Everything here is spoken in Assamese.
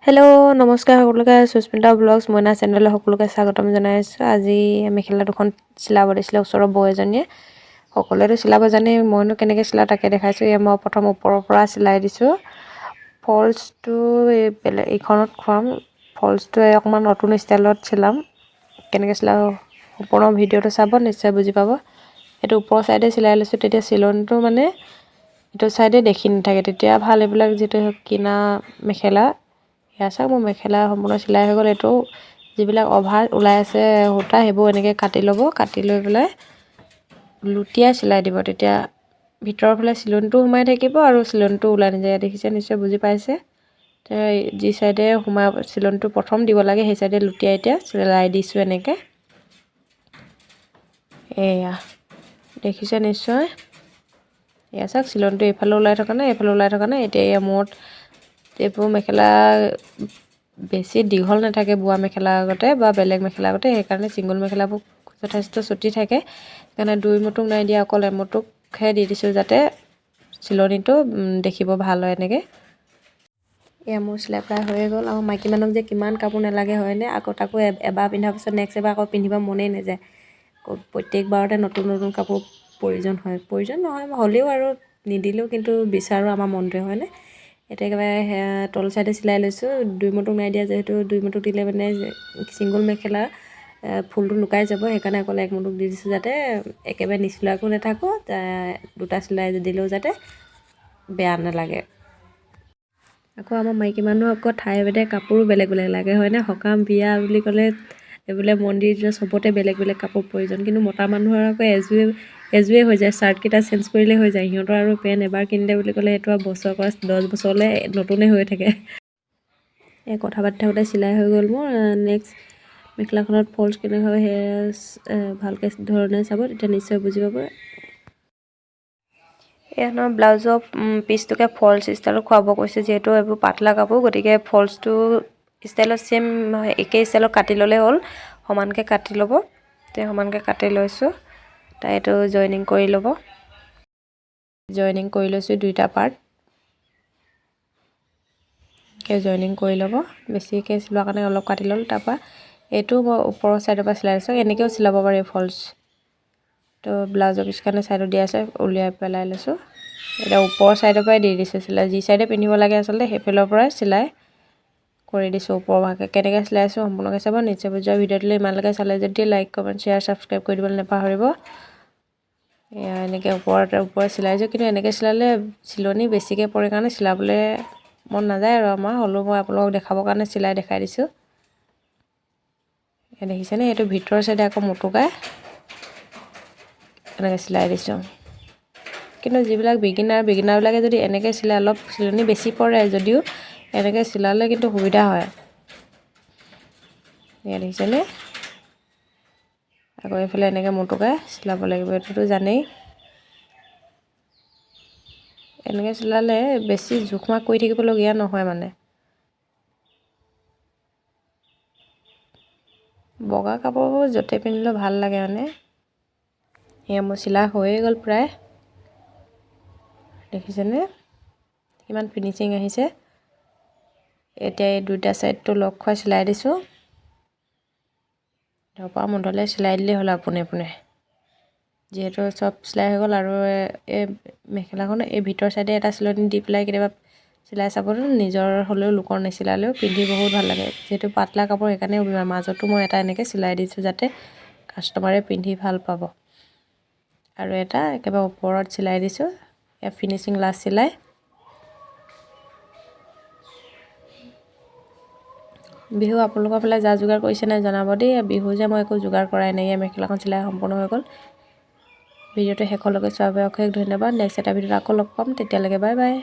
হেল্ল', নমস্কাৰ সকলোকে। সুস্মিতা ব্লগছ মইনা চেনেললৈ সকলোকে স্বাগতম জনাইছোঁ। আজি মেখেলা দুখন চিলাব দিছিলে ওচৰৰ বৌ এজনীয়ে। সকলোৱেতো চিলাব জানেই, মইনো কেনেকৈ চিলাওঁ তাকে দেখাইছোঁ। এয়া মই প্ৰথম ওপৰৰ পৰা চিলাই দিছোঁ। ফলছটো এই বেলেগ এইখনত খুৱাম। ফলছটো অকণমান নতুন ষ্টাইলত চিলাম। কেনেকৈ চিলাওঁ সম্পূৰ্ণ ভিডিঅ'টো চাব, নিশ্চয় বুজি পাব। এইটো ওপৰৰ ছাইডে চিলাই লৈছোঁ, তেতিয়া চিলনিটো মানে এইটো ছাইডে দেখি নাথাকে, তেতিয়া ভাল। এইবিলাক যিটো কিনা মেখেলা। এয়া চাওক, মোৰ মেখেলা সম্পূৰ্ণ চিলাই হৈ গ'ল। এইটো যিবিলাক অভাৰ ওলাই আছে সূতা, সেইবোৰ এনেকৈ কাটি ল'ব। কাটি লৈ পেলাই লুটিয়াই চিলাই দিব, তেতিয়া ভিতৰৰ ফালে চিলনিটো সোমাই থাকিব আৰু চিলনিটো ওলাই নাযায়। দেখিছে নিশ্চয়, বুজি পাইছে। যি ছাইডে সোমাই চিলনিটো প্ৰথম দিব লাগে, সেই ছাইডে লুটিয়াই এতিয়া চিলাই দিছোঁ এনেকৈ। এয়া দেখিছে নিশ্চয়। এয়া চাওক, চিলনিটো এইফালে ওলাই থকা নাই, এইফালে ওলাই থকা নাই। এতিয়া এয়া মূৰত এইবোৰ মেখেলা বেছি দীঘল নাথাকে বোৱা মেখেলা আগতে বা বেলেগ মেখেলা আগতে, সেইকাৰণে ছিংগল মেখেলাবোৰ যথেষ্ট চুটি থাকে। সেইকাৰণে দুই মুটুক নাই দিয়া, অকল এমুটুকহে দি দিছোঁ, যাতে চিলনিটো দেখিব ভাল হয় এনেকৈ। এয়া মোৰ চিলাই প্ৰায় হৈয়ে গ'ল। আৰু মাইকী মানুহক যে কিমান কাপোৰ নালাগে, হয়নে? আকৌ তাকো এবাৰ পিন্ধাৰ পিছত নেক্সট এবাৰ আকৌ পিন্ধিব মনেই নাযায়। প্ৰত্যেকবাৰতে নতুন নতুন কাপোৰ প্ৰয়োজন হয়। প্ৰয়োজন নহয় হ'লেও আৰু নিদিলেও কিন্তু বিচাৰোঁ আমাৰ মনটোৱে, হয়নে? এতিয়া একেবাৰে সেয়া তল চাইডে চিলাই লৈছোঁ। দুই মুটুক নাই দিয়া, যিহেতু দুই মুটুক দিলে মানে ছিংগল মেখেলা ফুলটো লুকাই যাব, সেইকাৰণে অকল এক মুটুক দি দিছোঁ, যাতে একেবাৰে নিচিলোৱাকৈও নাথাকোঁ, দুটা চিলাই দিলেও যাতে বেয়া নালাগে। আকৌ আমাৰ মাইকী মানুহ আকৌ ঠাই ভেদে কাপোৰো বেলেগ বেলেগ লাগে, হয়নে? সকাম বিয়া বুলি ক'লে, এইবোলে মন্দিৰ যোৱা, চবতে বেলেগ বেলেগ কাপোৰ প্ৰয়োজন। কিন্তু মতা মানুহৰ আকৌ এযোৰে এযোৰে হৈ যায়, চাৰ্টকেইটা চেঞ্জ কৰিলেই হৈ যায়। সিহঁতৰ আৰু পেণ্ট এবাৰ কিনিলে বুলি ক'লে সেইটো আৰু বছৰ পৰা 10 বছৰলৈ নতুনে হৈ থাকে। এই কথা পাতি থাকোঁতে চিলাই হৈ গ'ল মোৰ। নেক্সট মেখেলাখনত ফলছ কেনেকৈ হয় সেয়া ভালকৈ ধৰণে চাব, তেতিয়া নিশ্চয় বুজি পাব। এয়া নহয়, ব্লাউজৰ পিচটোকে ফলছ ষ্টাইলত খুৱাব কৈছে। যিহেতু এইবোৰ পাতলা কাপোৰ, গতিকে ফলছটো ষ্টাইলত ছেইম একেই ষ্টাইলত কাটি ল'লে হ'ল। সমানকৈ কাটি ল'ব। তে সমানকৈ কাটি লৈছোঁ। তাই এইটো জইনিং কৰি ল'ব। জইনিং কৰি লৈছোঁ দুইটা পাৰ্ট। জইনিং কৰি ল'ব। বেছিকৈ চিলোৱাৰ কাৰণে অলপ কাটি ল'লোঁ। তাৰপৰা এইটো মই ওপৰৰ ছাইডৰ পৰা চিলাই লৈছোঁ। এনেকৈও চিলাব পাৰি ফলছ। তো ব্লাউজৰ পিচ কাৰণে ছাইডত দিয়া আছে, উলিয়াই পেলাই লৈছোঁ। এতিয়া ওপৰৰ ছাইডৰ পৰাই দি দিছোঁ চিলাই। যি ছাইডে পিন্ধিব লাগে আচলতে, সেইফালৰ পৰাই চিলাই কৰি দিছোঁ ওপৰ ভাগে। কেনেকৈ চিলাইছোঁ সম্পূৰ্ণকৈ চাব, নিশ্চয় বুজি। ভিডিঅ'টোলৈ ইমানলৈকে চালে যদি লাইক, কমেণ্ট, শ্বেয়াৰ, ছাবস্ক্ৰাইব কৰি দিবলৈ নাপাহৰিব। এয়া এনেকৈ ওপৰতে ওপৰে চিলাইছোঁ। কিন্তু এনেকৈ চিলালে চিলনি বেছিকৈ পৰে কাৰণে চিলাবলৈ মন নাযায় আৰু আমাৰ। হ'লেও মই আপোনালোকক দেখাবৰ কাৰণে চিলাই দেখাই দিছোঁ। দেখিছেনে? এইটো ভিতৰৰ চাইডে আকৌ মোটোকাই এনেকৈ চিলাই দিছোঁ। কিন্তু যিবিলাক বিগিনাৰ, বিগিনাৰবিলাকে যদি এনেকৈ চিলাই, অলপ চিলনি বেছি পৰে যদিও এনেকৈ চিলালে কিন্তু সুবিধা হয়। এয়া দেখিছেনে? আকৌ এইফালে এনেকৈ মোটোকাই চিলাব লাগিব, এইটোতো জানেই। এনেকৈ চিলালে বেছি জোখ মাখ কৰি থাকিবলগীয়া নহয় মানে। বগা কাপোৰবোৰ য'তে পিন্ধিলেও ভাল লাগে মানে। এয়া মোৰ চিলাই হৈয়ে গ'ল প্ৰায়। দেখিছেনে কিমান ফিনিচিং আহিছে? এতিয়া এই দুইটা ছাইডটো লগ খুৱাই চিলাই দিছোঁ। তাৰপৰা মুধলৈ চিলাই দিলেই হ'ল পোনে পোনে। যিহেতু চব চিলাই হৈ গ'ল। আৰু এই মেখেলাখন এই ভিতৰ চাইডে এটা চিলনি দি পেলাই কেতিয়াবা চিলাই চাবচোন। নিজৰ হ'লেও, লোকৰ নিচিলালেও পিন্ধি বহুত ভাল লাগে। যিহেতু পাতলা কাপোৰ, সেইকাৰণে মাজতো মই এটা এনেকৈ চিলাই দিছোঁ, যাতে কাষ্টমাৰে পিন্ধি ভাল পাব। আৰু এটা একেবাৰে ওপৰত চিলাই দিছোঁ। এয়া ফিনিচিং লাষ্ট চিলাই। বিহু আপোনালোকৰ ফালে যা যোগাৰ কৰিছে নাই জনাব দেই। বিহু যে মই একো যোগাৰ কৰাই নাই। মেখেলাখন চিলাই সম্পূৰ্ণ হৈ গ'ল। ভিডিঅ'টো শেষলৈকে চোৱাৰ বাবে অশেষ ধন্যবাদ। নেক্সট এটা ভিডিঅ'ত আকৌ লগ পাম, তেতিয়ালৈকে বাই বাই।